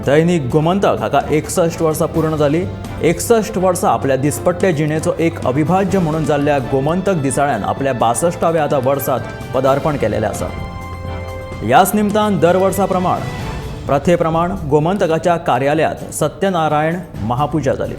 दैनिक गोमंतक हाका 61 वर्सां पूर्ण जाली. 61 वर्सां आपल्या दिसपट्टे जिणेचो एक अविभाज्य म्हणून जाल्ल्या गोमंतक दिसाळ्यान आपल्या 62व्या आतां वर्सात पदार्पण केलेलें आसा. ह्याच निमतान दर वर्सा प्रमाण प्रथे प्रमाण गोमंतकाच्या कार्यालयात सत्यनारायण महापूजा जाली.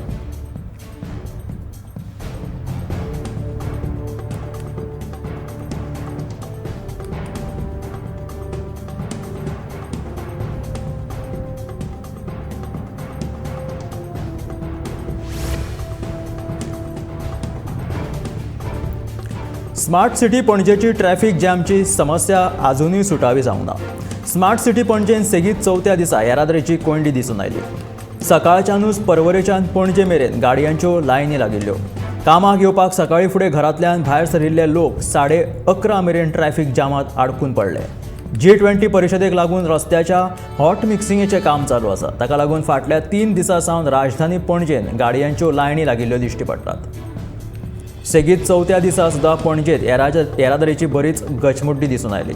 स्मार्ट सिटी पणजेची ट्रॅफिक जॅमची समस्या अजूनय सुटावी जावंक ना. स्मार्ट सिटी पणजेन सेगीत चवथ्या दिसा येरादारीची कोंयडी दिसून आयली. सकाळच्यानूच परवरेच्यान पणजे मेरेन गाडयांच्यो लायनी लागिल्ल्यो. कामाक येवपाक सकाळी फुडें घरांतल्यान भायर सरिल्ले लोक 11:30 मेरेन ट्रॅफिक जामात आडकून पडले. G20 परिशदेक लागून रस्त्याच्या हॉट मिक्सिंगेचें काम चालू आसा. ताका लागून फाटल्या 3 दिसां सावन राजधानी पणजेन गाडयांच्यो लायनी लागिल्ल्यो दिश्टी पडटात. सेगीत चवथ्या दिसा सुद्दां पणजेत येरादारीची बरीच गचमुड्डी दिसून आयली.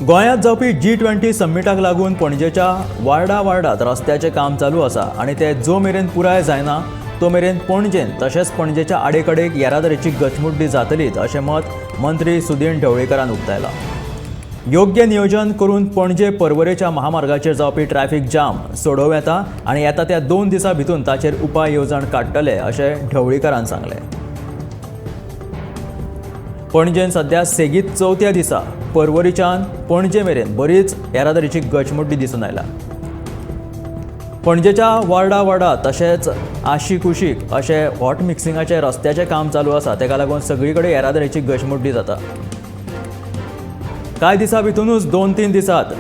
गोंयांत जावपी G20 समिटाक लागून पणजेच्या वार्डा वार्डात रस्त्याचें काम चालू आसा आनी ते जो मेरेन पुराय जायना तो मेरेन पणजेन तशेंच पणजेच्या आडेकडेक येरादारीची गचमुड्डी जातलीच अशें मत मंत्री सुदीन ढवळीकरान उक्तायलां. योग्य नियोजन करून पणजे परवरेच्या महामार्गाचेर जावपी ट्रॅफिक जाम सोडोवं येता आनी येता त्या 2 दिसां भितून ताचेर उपाय येवजण काडटले अशें ढवळीकरान सांगलें. पणजेन सध्या सेगीत चवथ्या दिसा परवरीच्यान पणजे मेरेन बरीच येरादारीची गचमुड्डी दिसून आयल्या. पणजेच्या वार्डा वार्डा तशेंच आशी कुशीक अशें हॉट मिक्सिंगाचें रस्त्याचें काम चालू आसा. ताका लागून सगळी कडेन येरादारीची गचमुड्डी जाता. कांय दिसां भितूनच 2-3 दिसांत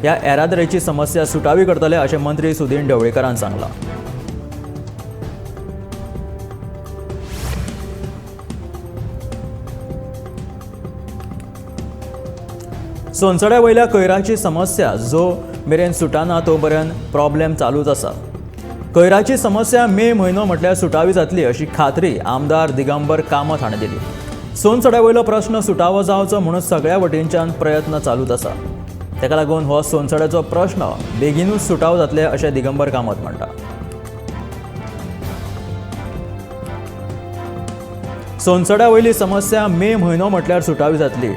ह्या येरादारीची समस्या सुटावी करतले अशें मंत्री सुदीन ढवळीकरान सांगलां. सोनसड्या वयल्या कयराची समस्या जो मेरेन सुटाना तो पर्यंत प्रॉब्लेम चालूच आसा. कयराची समस्या मे म्हयनो म्हटल्यार सुटावी जातली अशी खात्री आमदार दिगंबर कामत हाणें दिली. सोनसड्या वयलो प्रश्न सुटावो जावचो म्हणून सगळ्या वटेनच्यान प्रयत्न चालूच आसा. ताका लागून हो सोनसड्याचो प्रश्न बेगीनूच सुटावो जातले अशें दिगंबर कामत म्हणटा. सोनसड्या वयली समस्या मे म्हयनो म्हटल्यार सुटावी जातली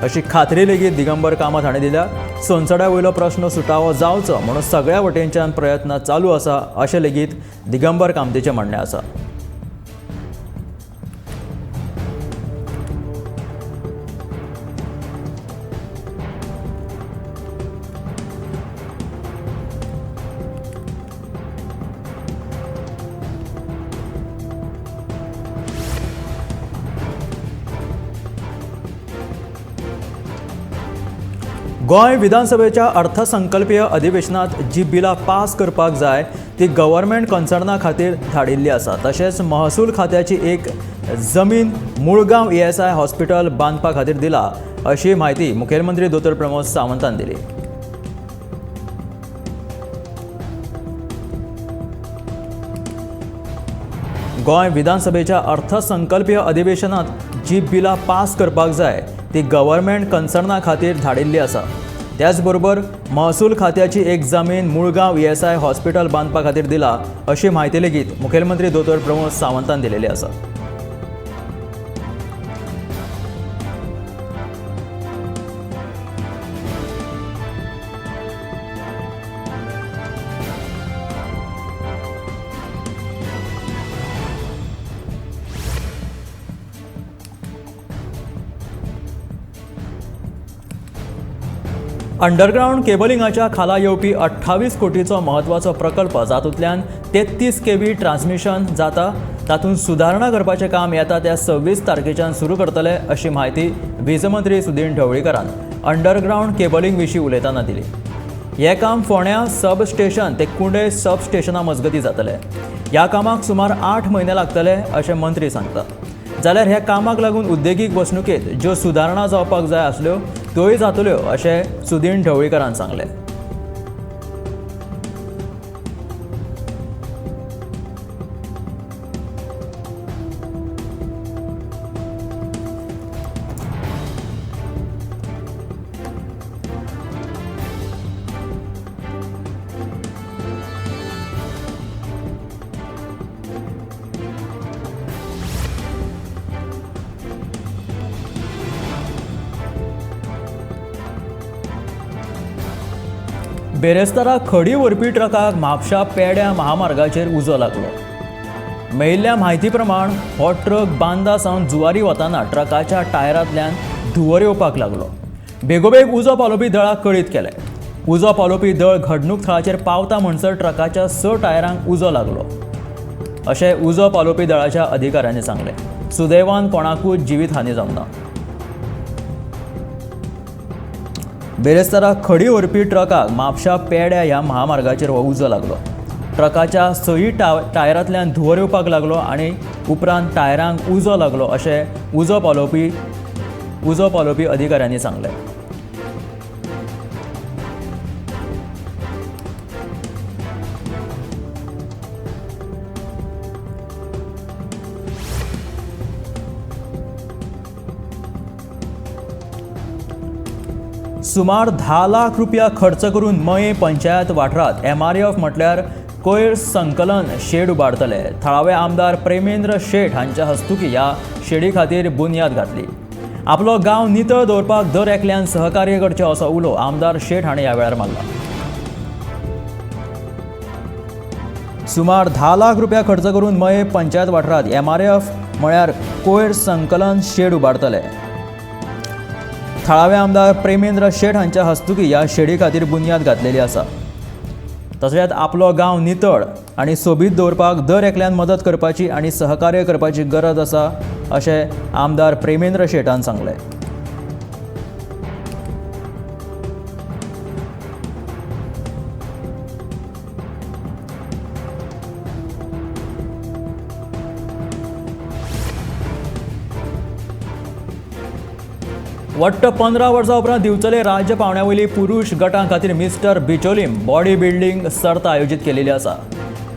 अशी खात्री लेगीत दिगंबर कामत हाणें दिल्या. सोनसड्या वयलो प्रश्न सुटावो जावचो म्हणून सगळ्या वटेनच्यान प्रयत्न चालू आसा अशें लेगीत दिगंबर कामतीचें म्हणणें आसा. गोंय विधानसभेच्या अर्थसंकल्पीय अधिवेशनात जी बिलां पास करपाक जाय ती गव्हर्मेंट कन्सर्ना खातीर धाडिल्ली आसा. तशेंच महसूल खात्याची एक जमीन मुळगांव ESI hospital बांदपा खातीर दिला अशी म्हायती मुखेलमंत्री दोतोर प्रमोद सावंतान दिली. गोंय विधानसभेच्या अर्थसंकल्पीय अधिवेशनात जी बिलां पास करपाक जाय ती गव्हर्मेंट कन्सर्ना खातीर धाडिल्ली आसा. त्याचबरोबर महसूल खात्याची एक जमीन मुळगांव ESI hospital बांदपा खातीर दिला अशी म्हायती लेगीत मुखेलमंत्री दोतोर प्रमोद सावंतान दिलेली आसा. अंडरग्रावंड केबलिंगाच्या खाला येवपी 28 कोटीचो म्हत्वाचो प्रकल्प जातूंतल्यान 33 केव्ही ट्रान्समिशन जाता तातूंत सुदारणा करपाचें काम येता त्या 26 तारखेच्यान सुरू करतले अशी म्हायती वीज मंत्री सुदीन ढवळीकरान अंडरग्रावंड केबलिंग विशीं उलयतना दिली. हें काम फोंड्या सब स्टेशन ते कुंडय सब स्टेशना मजगतीं जातलें. ह्या कामाक सुमार 8 म्हयने लागतले अशें मंत्री सांगता. जाल्यार ह्या कामाक लागून उद्देगीक वसणुकेंत ज्यो सुदारणा जावपाक जाय आसल्यो त्योय जातल्यो अशें सुदीन ढवळीकारान सांगलें. बेरेस्तारा खडी व्हरपी ट्रकाक म्हापशा पेड्या महामार्गाचेर उजो लागलो. मेळिल्ल्या म्हायती प्रमाण हो ट्रक बांदा सावन जुवारी वतना ट्रकाच्या टायरांतल्यान धुंवर येवपाक लागलो. बेगोबेग उजो पालोवपी दळाक कळीत केलें. उजो पालोवपी दळ घडणूक थळाचेर पावता म्हणसर ट्रकाच्या 6 टायरांक उजो लागलो अशें उजो पालोवपी दळाच्या अधिकाऱ्यांनी सांगलें. सुदैवान कोणाकूच जिवीत हानी जावंक ना. बेरेस्तारा खडी व्हरपी ट्रकाक म्हापशा पेड्या ह्या महामार्गाचेर हो उजो लागलो. ट्रकाच्या 6 टायरांतल्यान धुंवर येवपाक लागलो आनी उपरांत टायरांक उजो लागलो अशें उजो पालोवपी अधिकाऱ्यांनी सांगलें. सुमार 10 लाख रुपया खर्च करून मये पंचायत वाठारांत MRF म्हटल्यार कोयर संकलन शेड उबारतले. थळावे आमदार प्रेमेंद्र शेट हांच्या हस्तुकी ह्या शेडी खातीर बुन्याद घातली. आपलो गांव नितळ दवरपाक दर एकल्यान सहकार्य करचें असो उलो आमदार शेट हाणें ह्या वेळार मारला. सुमार 10 लाख रुपया खर्च करून मये पंचायत वाठारांत MRF म्हळ्यार कोयर संकलन शेड उबारतले. थळावे आमदार प्रेमेंद्र शेट हांच्या हस्तुकी ह्या शेडी खातीर बुन्याद घातलेली आसा. तशेंच आपलो गांव नितळ आनी सोबीत दवरपाक दर एकल्यान मदत करपाची आनी सहकार्य करपाची गरज आसा अशें आमदार प्रेमेंद्र शेटान सांगलें. वट्ट 15 वर्सां उपरांत दिवचले राज्य पावंड्या वयली पुरुष गटां खातीर मिस्टर बिचोलीम बॉडी बिल्डींग सर्त आयोजीत केलेली आसा.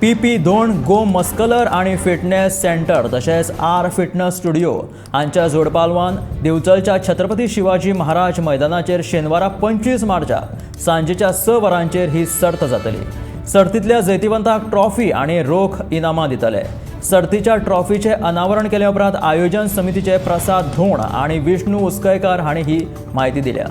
PP Dhond गो मस्कलर आनी फिटनेस सेंटर तशेंच आर फिटनेस स्टुडिओ हांच्या जोडपालवान दिवचलच्या छत्रपती शिवाजी महाराज मैदानाचेर शेनवारा 25 मार्चाक सांजेच्या 6 वरांचेर ही सर्त जातली. सर्तींतल्या जैतिवंताक ट्रॉफी आनी रोख इनामां दितले. सर्तीच्या ट्रॉफीचे अनावरण केले उपरांत आयोजन समितीचे प्रसाद धोंड आनी विष्णू उसकयकार हांणी ही म्हायती दिल्या.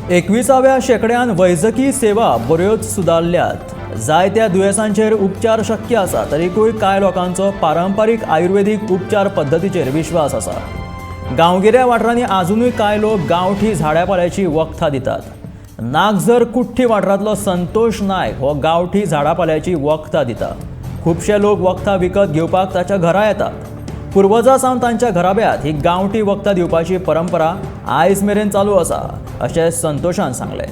एकविसाव्या शेंकड्यान वैजकी सेवा बऱ्योच सुदारल्यात. जायत्या दुयेंसांचेर उपचार शक्य आसा तरीकूय कांय लोकांचो पारंपारीक आयुर्वेदीक उपचार पद्दतीचेर विश्वास आसा. गांवगिऱ्या वाठारांनी आजुनूय कांय लोक गांवठी झाडापाल्याची वखदां दितात. नागझर कुट्टी वाठारांतलो संतोष नायक हो गांवठी झाडापाल्याची वखदां दिता. खुबशे लोक वखदां विकत घेवपाक ताच्या घरा येतात. पुर्वजां सावन तांच्या घराब्यांत ही गांवठी वखदां दिवपाची परंपरा आयज मेरेन चालू आसा अशें संतोषान सांगलें.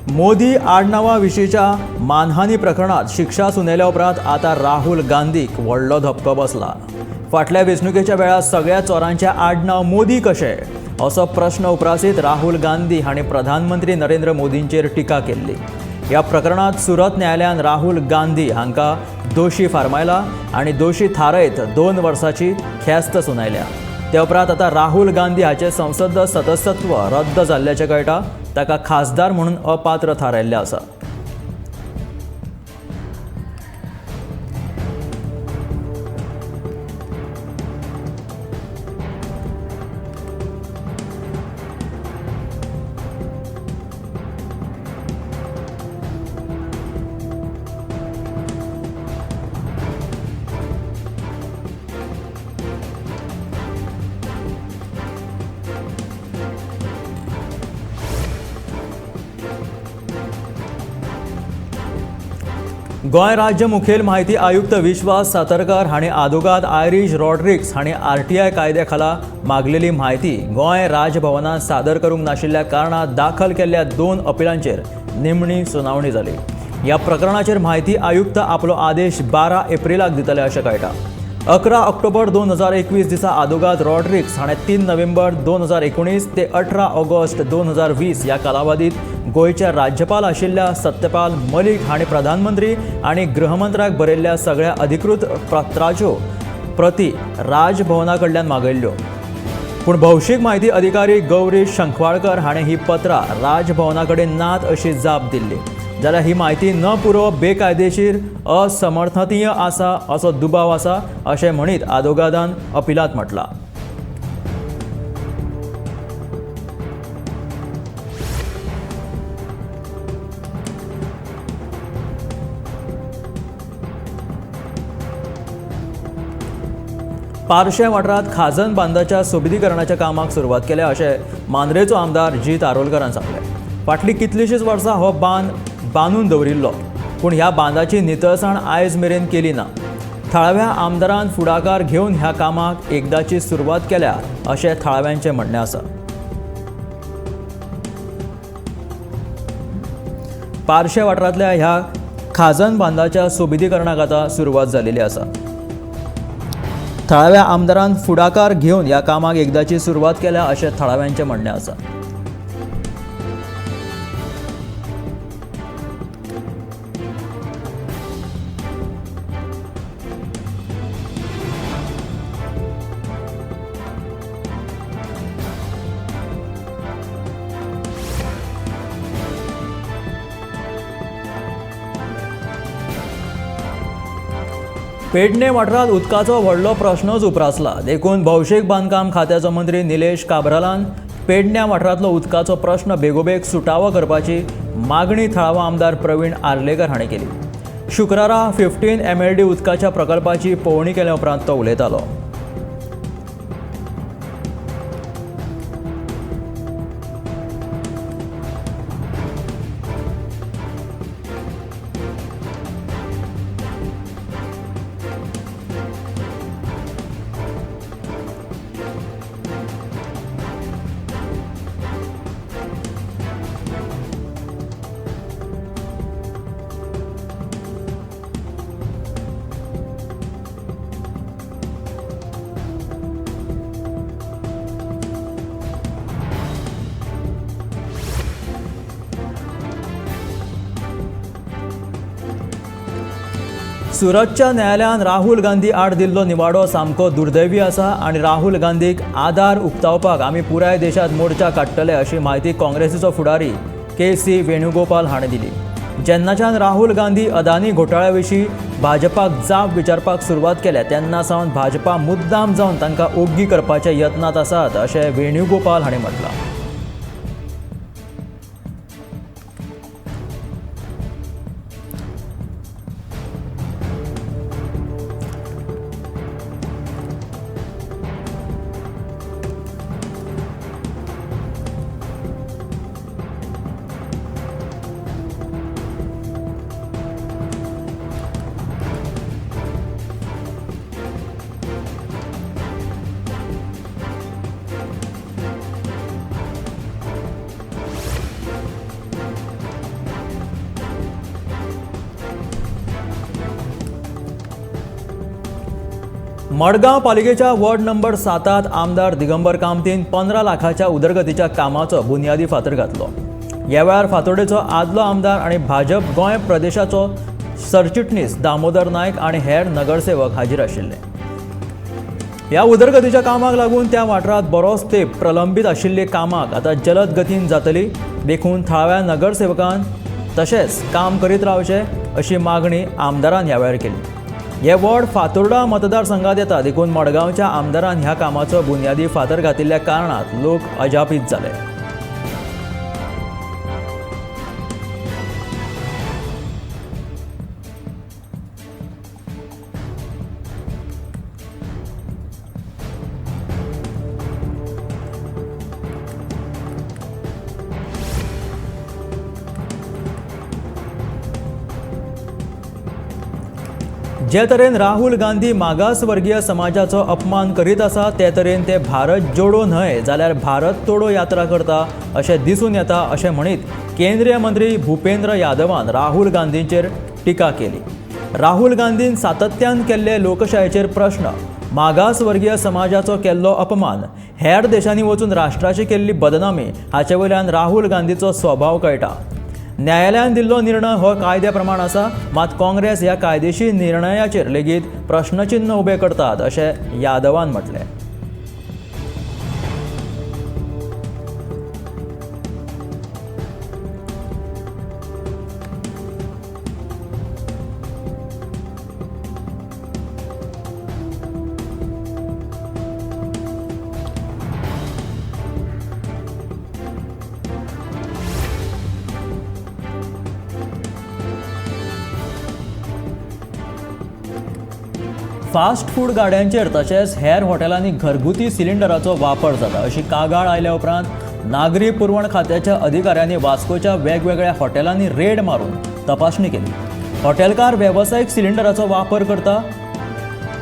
मोदी आडनांवा विशींच्या मानहानी प्रकरणात शिक्षा सुनायल्या उपरांत आतां राहुल गांधीक व्हडलो धपको बसला. फाटल्या वेंचणुकेच्या वेळार सगळ्या चोरांचें आडनांव मोदी कशें असो प्रश्न उप्रासीत राहुल गांधी हांणी प्रधानमंत्री नरेंद्र मोदींचेर टिका केल्ली. ह्या प्रकरणात सुरत न्यायालयान राहुल गांधी हांकां दोशी फारमायला आनी दोशी थारयत 2 वर्सांची ख्यास्त सुनायल्या. ते उपरांत आतां राहुल गांधी हाचें संसद सदस्यत्व रद्द जाल्ल्याचें कळटा. ताका खासदार म्हणून अपात्र थारायल्लें आसा. गोंय राज्य मुखेल माहिती आयुक्त विश्वास सातरकर हांणी आदोगाद आयरीश रॉड्रिक्स हांणी आरटीआय कायद्या खाला मागलेली म्हायती गोंय राजभवनात सादर करूंक नाशिल्ल्या कारणान दाखल केल्ल्या 2 अपिलांचेर निमणी सुनावणी जाली. ह्या प्रकरणाचेर म्हायती आयुक्त आपलो आदेश 12 एप्रिलाक दितले अशें कळटा. 11 ऑक्टोबर 2021 दिसा आदोगाद रॉड्रिक्स हाणें 3 नोव्हेंबर 2019 ते 18 ऑगस्ट 2020 ह्या कालावधीत गोंयचे राज्यपाल आशिल्ल्या सत्यपाल मलिक हांणी प्रधानमंत्री आनी गृहमंत्र्याक बरयल्ल्या सगळ्या अधिकृत पत्राच्यो प्रती राजभवना कडल्यान मागयल्ल्यो. पूण भौशीक म्हायती अधिकारी गौरी शंखवाळकर हाणें ही पत्रां राजभवना कडेन नात अशी जाप दिल्ली. जाल्यार ही म्हायती न पुरोवप बेकायदेशीर असमर्थनीय आसा असो दुबाव आसा अशें म्हणीत आदोगादान अपिलांत म्हटलां. पार्शें वाठारांत खाजन बांदाच्या सोबितीकरणाच्या कामाक सुरवात केल्या अशें मांद्रेचो आमदार जीत आरोलकरान सांगलें. फाटलीं कितलींशींच वर्सां हो बांद बांदून दवरिल्लो, पूण ह्या बांदाची नितळसाण आयज मेरेन केली ना. थळाव्या आमदारान फुडाकार घेवन ह्या कामाक एकदाची सुरवात केल्या अशें थळाव्यांचें म्हणणें आसा. पार्शें वाठारांतल्या ह्या खाजन बांदाच्या सोबितीकरणाक आतां सुरवात जाल्ली आसा. थळाव्या आमदारान फुडाकार घेवन ह्या कामाक एकदाची सुरवात केल्या अशें थळाव्यांचें म्हणणें आसा. पेडणे वाठारांत उदकाचो व्हडलो प्रश्नच उप्रासला. देखून भौशीक बांदकाम खात्याचो मंत्री निलेश काब्रालान पेडण्या वाठारांतलो उदकाचो प्रश्न बेगोबेग सुटावो करपाची मागणी थळावो आमदार प्रवीण आर्लेकर हांणी केली. शुक्रारा 15 MLD उदकाच्या प्रकल्पाची पळोवणी केल्या उपरांत तो उलयतालो. सुरतच्या न्यायालयान राहुल गांधी आड दिल्लो निवाडो सामको दुर्दैवी आसा आनी राहुल गांधीक आदार उक्तावपाक आमी पुराय देशांत मोर्चा काडटले अशी म्हायती काँग्रेसीचो फुडारी के.सी. वेणुगोपाल हाणें दिली. जेन्नाच्यान राहुल गांधी अदानी घोटाळ्या विशीं भाजपाक जाप विचारपाक सुरवात केल्या तेन्ना सावन भाजपा मुद्दाम जावन तांकां ओग्गी करपाच्या यत्नांत आसात अशें वेणुगोपाल हाणें म्हटलां. मडगांव पालिकेच्या वॉर्ड नंबर 7 आमदार दिगंबर कामतीन 15 लाखाच्या उदरगतीच्या कामाचो बुनियादी फातर घातलो. ह्या वेळार फातोर्डेचो आदलो आमदार आनी भाजप गोंय प्रदेशाचो सरचिटणीस दामोदर नायक आनी हेर नगरसेवक हाजीर आशिल्ले. ह्या उदरगतीच्या कामाक लागून त्या वाठारांत बरोच तेंप प्रलंबीत आशिल्ली कामाक आतां जलद गतीन जातली, देखून थळाव्या नगरसेवकान तशेंच काम करीत रावचें अशी मागणी आमदारान ह्या वेळार केली. हे वॉर्ड फातोर्डा मतदारसंघात येता, देखून मडगांवच्या आमदारान ह्या कामाचो बुन्यादी फातर घातिल्ल्या कारणात लोक अजापीत जाले. जे तरेन राहुल गांधी मागासवर्गीय समाजाचो अपमान करीत आसा ते तरेन ते भारत जोडो न्हय जाल्यार भारत तोडो यात्रा करता अशें दिसून येता अशें म्हणीत केंद्रीय मंत्री भूपेंद्र यादवान राहुल गांधींचेर टिका केली. राहुल गांधीन सातत्यान केल्ले लोकशायेचेर प्रश्न, मागासवर्गीय समाजाचो केल्लो अपमान, हेर देशांनी वचून राष्ट्राची केल्ली बदनामी हाचे वयल्यान राहुल गांधीचो स्वभाव कळटा. न्यायालयान दिल्लो निर्णय हो कायद्या प्रमाण आसा, मात काँग्रेस ह्या कायदेशीर निर्णयाचेर लेगीत प्रश्नचिन्ह उबें करतात अशें यादवान म्हटलें. फास्ट फूड गाड्यांचेर तशेंच हेर हॉटेलांनी घरगुती सिलिंडराचो वापर जाता अशी कागाळ आयल्या उपरांत नागरी पुरवण खात्याच्या अधिकाऱ्यांनी वास्कोच्या वेगवेगळ्या हॉटेलांनी रेड मारून तपासणी केली. हॉटेलकार वेवसायीक सिलिंडराचो वापर करता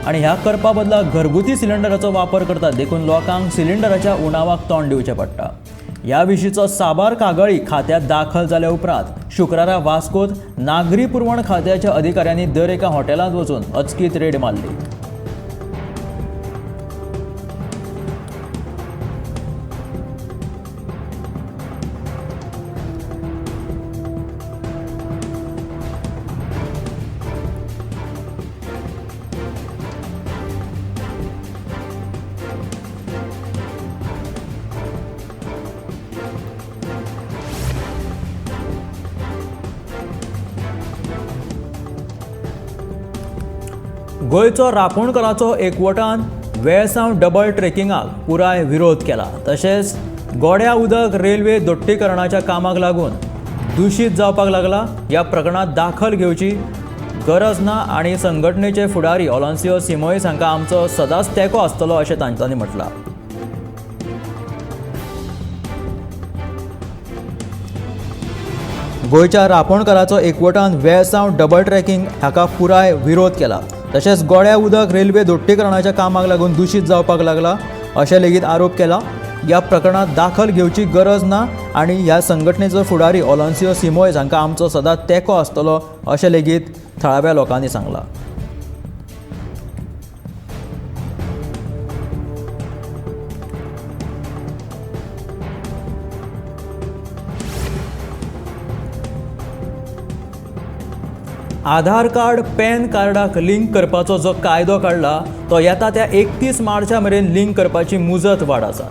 आनी ह्या करपा बदला घरगुती सिलिंडराचो वापर करतात, देखून लोकांक सिलिंडराच्या उणावाक तोंड दिवचें पडटा. ह्या विशींचो साबार कागाळी खात्यांत दाखल जाल्या उपरांत शुक्रारा वास्कोत नागरी पुरवण खात्याच्या अधिकाऱ्यांनी दर एका हॉटेलांत वचून अचकीत रेड मारली. गोंयचो रापोणकराचो एकवटान वेळसांव डबल ट्रेकिंगाक पुराय विरोध केला. तशेंच गोड्या उदक रेल्वे दोट्टीकरणाच्या कामाक लागून दुशीत जावपाक लागला. ह्या प्रकरणात दाखल घेवची गरज ना आनी संघटनेचे फुडारी ओलान्सियो सिमोयस हांकां आमचो सदांच तेंको आसतलो अशें तांच्यांनी म्हटलां. गोंयच्या रापोणकराचो एकवटान वेळसांव डबल ट्रॅकिंग हाका पुराय विरोध केला. तशेंच गोड्या उदक रेल्वे दोट्टीकरणाच्या कामाक लागून दुशीत जावपाक लागला अशें लेगीत आरोप केला. ह्या प्रकरणात दाखल घेवची गरज ना आनी ह्या संघटनेचो फुडारी ओलान्सियो सिमोयस हांकां आमचो सदांच तेंको आसतलो अशें लेगीत थळाव्या लोकांनी सांगलां. आधार कार्ड पॅन कार्डाक लिंक करपाचो जो कायदो काडला तो येता त्या 31 मार्चा मेरेन लिंक करपाची मुजत वाड आसा.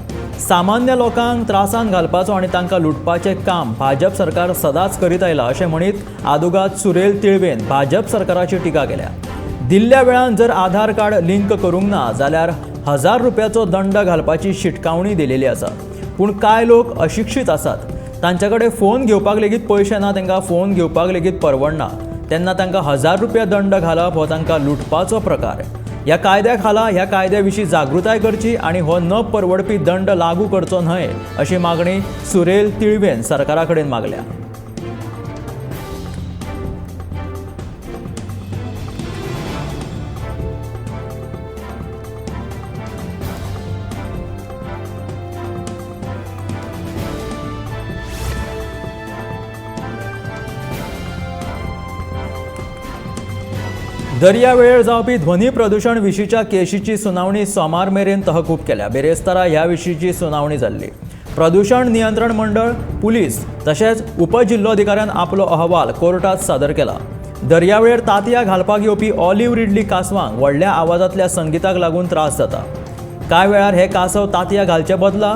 सामान्य लोकांक त्रासान घालपाचो आनी तांकां लुटपाचें काम भाजप सरकार सदांच करीत आयला अशें म्हणीत आदोगाद सुरेल तिळवेन भाजप सरकाराची टिका केल्या. दिल्ल्या वेळान जर आधार कार्ड लिंक करूंक ना जाल्यार 1000 रुपयाचो दंड घालपाची शिटकावणी दिलेली आसा. पूण कांय लोक अशिक्षीत आसात, तांचे कडेन फोन घेवपाक लेगीत पयशे ना, तांकां फोन घेवपाक लेगीत परवडना, तेन्ना तांकां 1000 रुपया दंड घालप हो तांकां लुटपाचो प्रकार. ह्या कायद्या खाला ह्या कायद्या विशीं जागृताय करची आनी हो न परवडपी दंड लागू करचो न्हय अशी मागणी सुरेल तिळवेन सरकारा कडेन मागल्या. दर्यावेळेर जावपी ध्वनी प्रदूशण विशींच्या केशीची सुनावणी सोमार मेरेन तहकूब केल्या. बिरेस्तारा ह्या विशींची सुनावणी जाल्ली. प्रदूषण नियंत्रण मंडळ, पुलीस तशेंच उपजिल्लोधिकाऱ्यान आपलो अहवाल कोर्टात सादर केला. दर्यावेळेर तांतयां घालपाक येवपी ऑलिव्ह रिडली कासवांक व्हडल्या आवाजांतल्या संगीताक लागून त्रास जाता. कांय वेळार हे कासव तांतयां घालचे बदला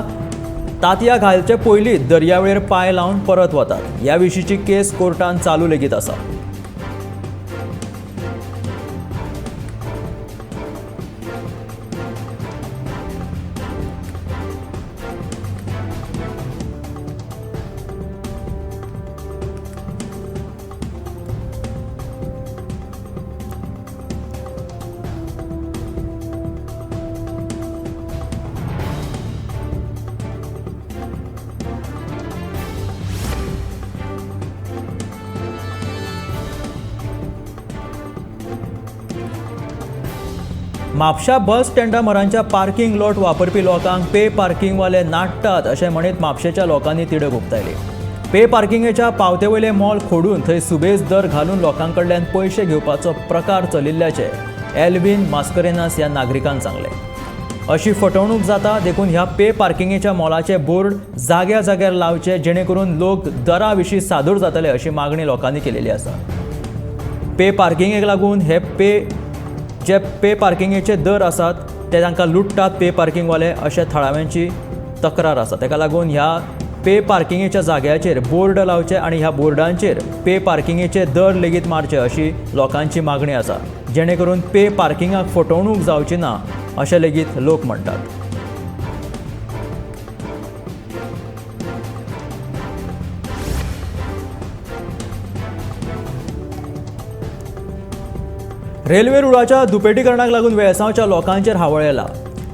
तांतयां घालचे पयलींच दर्यावेळेर पांय लावन परत वतात. ह्या विशींची केस कोर्टान चालू लेगीत आसा. म्हापशा बस स्टँडा म्हऱ्यांच्या पार्किंग लॉट वापरपी लोकांक पे पार्किंगवाले नाडटात अशें म्हणीत म्हापशेच्या लोकांनी तिडक उक्तायली. पे पार्किंगेच्या पावते वयले मोल खोडून थंय सुबेज दर घालून लोकां कडल्यान पयशे घेवपाचो प्रकार चलिल्ल्याचे एल्विन मास्करेनास ह्या नागरिकान सांगलें. अशी फटवणूक जाता देखून ह्या पे पार्किंगेच्या मोलाचे बोर्ड जाग्या जाग्यार लावचे जेणे करून लोक दरा विशीं सादूर जातले अशी मागणी लोकांनी केलेली आसा. पे पार्किंगेक लागून हे पे जे पे पार्किंगेचे दर आसात ते तांकां लुट्टात पे पार्किंगवाले अशें थळाव्यांची तक्रार आसा. ताका लागून ह्या पे पार्किंगेच्या जाग्याचेर बोर्ड लावचे आनी ह्या बोर्डांचेर पे पार्किंगेचे दर लेगीत मारचे अशी लोकांची मागणी आसा, जेणे करून पे पार्किंगाक फटवणूक जावची ना अशें लेगीत लोक म्हणटात. रेल्वे रुळाच्या दुपेटीकरणाक लागून वेळसांवच्या लोकांचेर हावळ येला.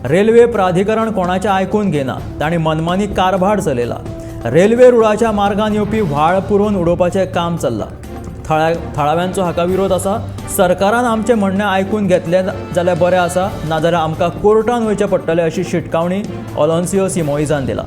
रेल्वे प्राधिकरण कोणाचें आयकून घेना, तांणी मनमानी कारभार चलयला. रेल्वे रुळाच्या मार्गान येवपी व्हाळ पुरोवन उडोवपाचें काम चल्लां. थळाव्यांचो हाका विरोध आसा. सरकारान आमचें म्हणणें आयकून घेतलें जाल्यार बरें आसा, नाजाल्यार आमकां कोर्टान वयचें पडटलें अशी शिटकावणी ऑलोन्सियो सिमोइजान दिला.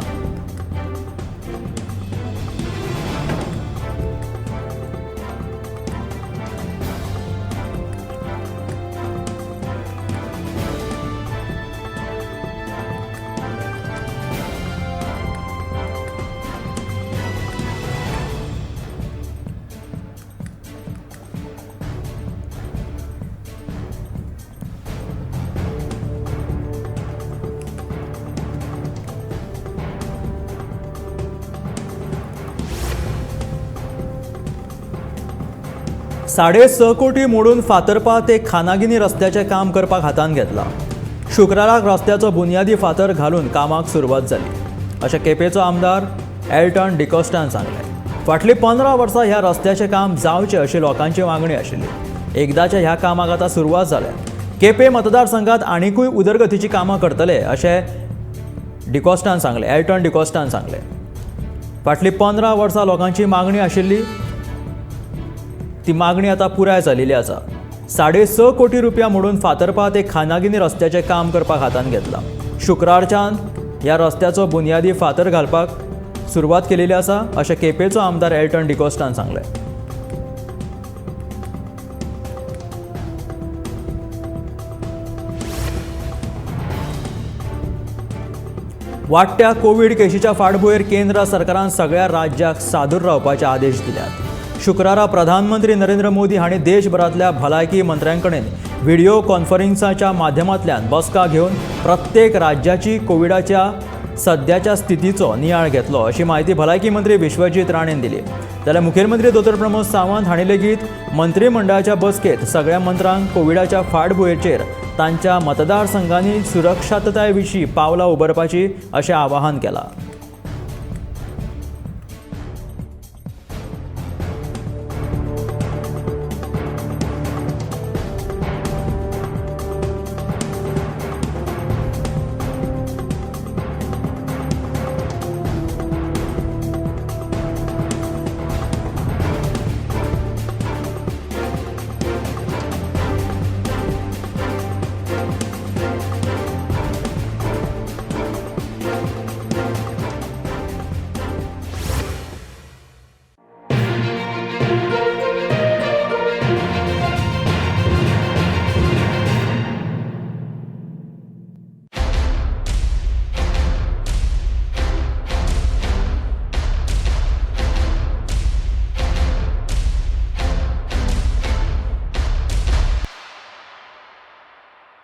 6.5 कोटी मोडून फातरपा ते खानागिनी रस्त्याचें काम करपाक हातान घेतला. शुक्राराक रस्त्याचो बुनियादी फातर घालून कामाक सुरवात जाली अशें केपेचो आमदार एल्टन डिकोस्टान सांगलें. फाटलीं 15 वर्सां ह्या रस्त्याचें काम जावचें अशी लोकांची मागणी आशिल्ली. एकदाच्या ह्या कामाक आतां सुरवात जाल्या. केपे मतदारसंघात आनिकूय उदरगतीचीं कामां करतले अशें डिकोस्टान सांगलें, एल्टन डिकोस्टान सांगलें. फाटलीं 15 वर्सां लोकांची मागणी आशिल्ली ती मागणी आतां पुराय जालेली आसा. 6.5 कोटी रुपया मोडून फातरपा ते खानागिनी रस्त्याचें काम करपाक हातान घेतलां. शुक्रारच्यान ह्या रस्त्याचो बुनियादी फातर घालपाक सुरवात केलेली आसा अशें केपेचो आमदार एल्टन डिकोस्टान सांगलें. वाडट्या कोवीड केशीच्या फाटभुंयेर केंद्र सरकारान सगळ्या राज्याक सादूर रावपाचे आदेश दिल्यात. शुक्रारा प्रधानमंत्री नरेंद्र मोदी हांणी देशभरांतल्या भलायकी मंत्र्यां कडेन व्हिडिओ कॉन्फरन्साच्या माध्यमांतल्यान बसका घेवन प्रत्येक राज्याची कोविडाच्या सद्याच्या स्थितीचो नियाळ घेतलो अशी म्हायती भलायकी मंत्री विश्वजीत राणेन दिली. जाल्यार मुखेलमंत्री दोतोर प्रमोद सावंत हांणी लेगीत मंत्रिमंडळाच्या बसकेत सगळ्या मंत्र्यांक कोविडाच्या फाटभुंयेचेर तांच्या मतदारसंघांनी सुरक्षातताय विशीं पावलां उबारपाची अशें आवाहन केलां.